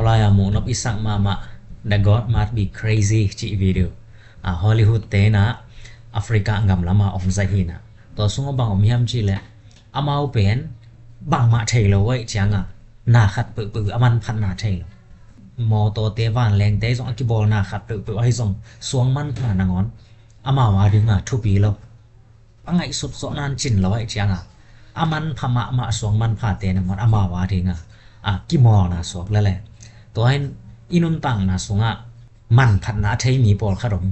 Lai a mu nop isak mama, the God must be crazy ຈະວິດີໂອ ອາ Hollywood ເຕນະ ອາຟຣິກາງຳລະມາອົງໃຈຫີນະ ໂຕສຸງອະບັງອົມຮຽມຈິແລະ ອາມາວເປັນ ບັງມະໄທໂລໄວ້ຈຽງອາ ນາຂັດເປິບອາມັນພັດນາໄທໂລ ມໍໂຕເຕວານແລງເຕສົງອາກິໂບລນາຂັດເປິບອາໄຮສົງ ສວງມັນພານາງອນ ອາມາວາດຶງອາທຸປີໂລ ອາໄງສຸດໂສນານຈິນລອຍຈຽງອາ ອາມັນພະມະມະສວງມັນພາເຕນະມອນ ອາມາວາເທງອາ ອາກິມອລນາສວກແລະແລະ ຕົວໃຫ້ອີນຸນຕ່າງນາສຸງອາ ມັນພັດນາໄທມີໂປລຄະດົງ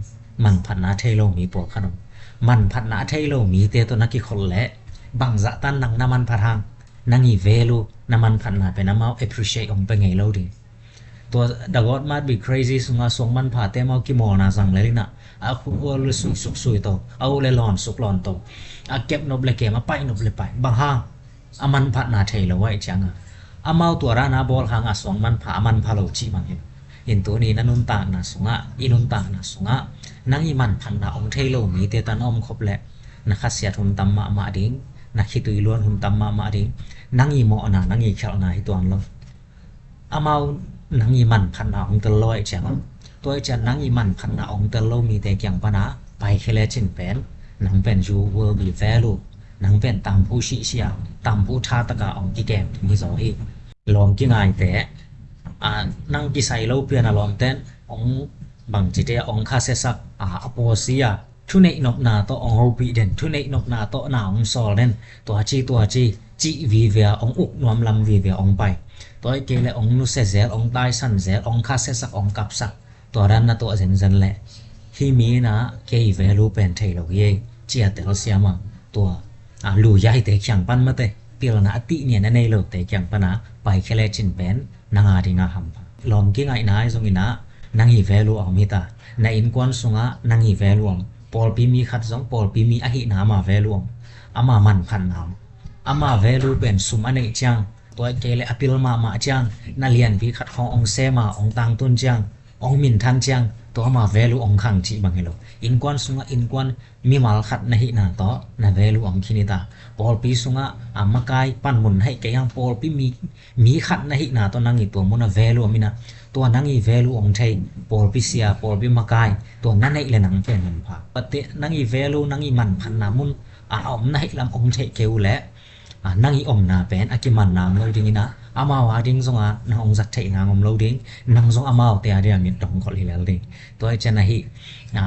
ມັນພັດນາໄທໂລມີໂປລຄະດົງ ມັນພັດນາໄທໂລມີເຕຕົວນາກິຄົນແລະ ບັງຈະຕັນນັງນາມັນພັດທາງ ນັງອີເວລູ ນາມັນພັດນາເປນອາມາວ appreciate ອົງເປໄງໂລດິ ຕົວ the God must be crazy ສຸງອາ ສວງມັນພາເຕມາວກິມອລນາສັງແລະລິນະ ອາຄຸອວລຸສຸກສຸກຊຸຍໂຕ ອາອຸເລລອນສຸກລອນໂຕ ອາເກັບນົບແລະເກມ ອາໄປນົບແລະໄປ ບັງຮາ ອາມັນພັດນາໄທໂລໄວ້ຈຽງອາ ອາມາວຕົວຣານາໂບລຮາງອາສວງມັນພາ ອາມັນພາໂລຈິບັງເຫັນ ເຫັນໂຕນີ້ນານຸນຕາກນາສຸງອາ ອີນຸນຕາກນາສຸງອາ ນັງອີມັນພັດນາອົງໄທໂລມີເຕຕັນອອມຄົບແລະ ນາຄັດເສຍທຸນຕຳມະມະດິງ ນາຄິຕຸຍລວນຮຸນຕຳມະມະດິງ ນັງອີເມາະນາ ນັງອີແຄວນາ ຮີຕວນໂລ ອາມາວນັງອີມັນພັດນາອົງເຕີລອຍຈຽງ ຕົວຈະນັງອີມັນພັດນາອົງເຕີໂລມີແຕ່ກຽງປະນາ ໄປເຄແລຈິນແປນ ນັງແປນຢູເວີບີແວລູ ນັງແປນຕາມຜູ້ຊິເຊຍ ຕາມຜູ້ທາຕະກາອົງກິແກມມີໂຊຮີ ລອງກິງອາຍແຕ ອາ ນັງກິໄຊໂລເປຍນາລອມແຕນ ອົງບັງຈິເຕ ອົງຄາເຊສັກ ອາ ອາໂປເຊຍ ທຸເນຍນົບນາໂຕອອງໂຮປີເດັນ ທຸເນຍນົບນາໂຕນາອອງຊອລເດັນ ຕົວຈີຕົວຈີ ຈິວີເວອອອງອຸກນວມລຳວີເວອອອງໄປ ຕົວເກເລອອງນຸເຊແຊລອອງຕາຍສັນແຊລອອງຄາເຊສັກອອງກັບສັກ ຕົວດັນນາໂຕເຊັນເຊັນແລະ ຮີມີນາເກເວລູແປນໄທໂລເຍ ເຈຍເຕລເຊຍມາ ຕົວ ອາ ລູຢາຍເຕຄຽງປັນມາເຕ ປິລະນາອະຕິເນຍນະເນໂລເຕຄຽງປະນາ ໄປເຄເລຈິນແປນ ນາງາດີງາຫຳພາ ລອມກິງອາຍນາຍຊົງອີນາ ນາງຮີແວລູອອງມີຕາ ນາອິນກວນຊຸງອາ ນາງຮີແວລູອອງ ໂປລປີມີຂັດຊົງ ໂປລປີມີອະຫິນາມາແວລູອອງ ອາມາມັນພັນນາ ອາມາແວລູເປັນຊຸມອະເນຈຽງ ຕົວເກເລອະປິລມາມະຈຽງ ນາລຽນພີຂັດຂອງອອງເຊມາ ອອງຕາງຕຸນຈຽງ ອອງມິນທັນຈຽງ ຕົວມາແວລູອອງຄັງຈິບັງເຮໂລ ອິນກວນຊຸງອາ ອິນກວນ ມີມາລະຂັດນະຫິນາໂຕ ນະເວລຸອຳຄີນິຕາ ໂປລປີສຸງະ ອາມະກາຍ ປັນມຸນໃຫ້ແກ່ຍັງ ໂປລປີມີ ມີຂັດນະຫິນາໂຕ ນາງອີຕົວມຸນນະເວລຸອຳມິນາ ຕົວນາງອີເວລຸອອງເທ ໂປລປີເຊຍ ໂປລປີມະກາຍ ຕົວນະເນ ແລະ ນາງເປັນນຳພາ ປະເຕ ນາງອີເວລຸ ນາງອີມັນພັນນາມຸນ ອາອອມນະຫິລຳອອງເທເກວແລະ ອາ ນາງອີອອມນາແປນ ອາກິມັນນາມໂລດິງອີນາ ອາມາວາດິງຊົງອາ ນາອອງຈັກເທນາງອມໂລດິງ ນາງຊົງອາມາວເຕອາເດອາມິດດອງຄອລເຮລເດ ຕົວເອຈະນາຫິ ອາ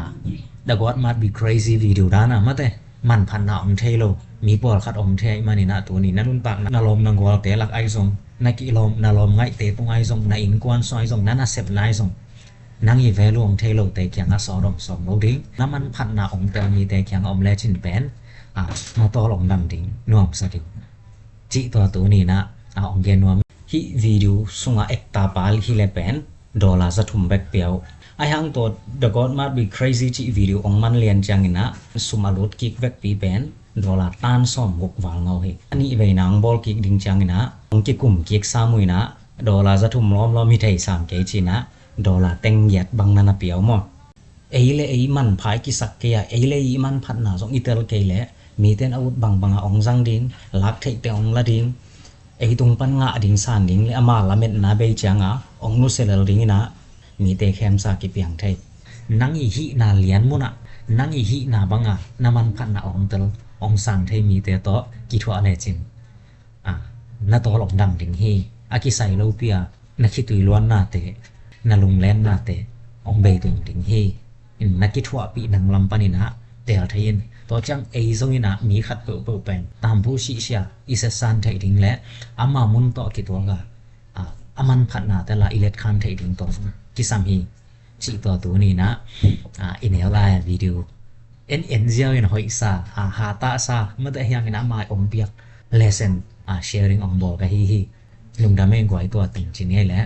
The God must be crazy ວີດີໂອດານາມາເຕ ມັນພັນນາອອງເທໂລ ມີປອລຂັດອອງເທມານີນາໂຕນີນາລຸນປາກນາລອມນາງວອລເຕລັກໄອຊົງ ນາກິລອມນາລອມໄງເຕປຸງໄອຊົງ ນາອິນກວນຊອຍຊົງ ນານາເຊັບນາຍຊົງ ນາງອີເວລຸອງເທໂລເຕຄຽງອາຊອດອມຊອມໂລດິງ ນາມັນພັນນາອອງເຕມີເຕຄຽງອອມແລຈິນແປນ ອາ ມາໂຕລອງດຳດິງ ນວມສະດິງ ຈິຕົວໂຕນີນາ ອາ ອອງເກນວມ ຫິວີດູ ຊຸງອາເອັກຕາປາລຫິແລແປນ ໂດລາສະທຸມແບກປຽວ ອາຍຮັງໂຕ The God must be crazy ຈິວີດູ ອອງມັນລຽນຈຽງອີນາ ຊຸມອາລຸດກິກແບກປີແປນ ໂດລາຕານສອມກຸກວາລເງົາເຮ ອານິໄວນາງບອລກິກດິງຈຽງອີນາ ອອງກິກຸມກິກສາມຸຍນາ ໂດລາສະທຸມລ້ອມລ້ອມຫິໄທສາມເກຈີນາ ໂດລາແຕ່ງຢຽດບັງນານາປຽວມອ ເອເລອີມັນພາຍກິສັກເກຍ ເອເລອີມັນພັດນາຊົງອີເຕີລເກເລ ມີເຕັນອາວຸດບັງບັງອາອອງສັງດິງ ລາກເທກເຕອອງລະດິງ ເອຕຸງປັນງະດິງສານດິງ ແລະ ອາມາລະເມັດນາເບຍຈຽງອາ ອອງນຸເຊເລລດິງນາ ມີເຕແຄມສາກິປຽງເທ ນາງອີຫິນາລຽນມຸນະ ນາງອີຫິນາບັງອາ ນາມັນພັດນາອອງເຕີລ ອອງສັງເທ ມີເຕໂຕ ກິທົວເລຈິນ ອາ ນາໂຕລອງດຳດິງເຮ ອາກິໄຊໂລເປຍ ນາຄິຕຸຍລວນນາເຕ ນາລຸງແລນນາເຕ ອອງເບຕຸງດິງເຮ ນາກິທົວປີນັງລຳປານິນາ ເຕລທະເຢັນ ໂຕຈັງເອຊົງອີນາ ມີຂັດເປີເປີແປງ ຕາມຜູ້ຊິເຊຍ ອີເສດຊານໄທດິງ ແລະ ອາມາມຸນໂຕກິຕົວກາ ອາ ອາມັນພັດນາແຕ່ລາ ອີເລັດຄານໄທດິງໂຕ ກິຊຳຮີ ຈິໂຕຕູນີນາ ອາ ອິນເອລາຍວີດີໂອ ເອັນເອັນເຊຍເວັນຫອຍຊາ ອາ ຫາຕາຊາ ມະຕະຮຽງນາມາຍອົງປຽກ ແລເຊັນ ອາ ເຊຣິງອອງບອກກະຮີຮີ ລຸງດາເມງກວາຍຕົວຕິງຈິນເອແລະ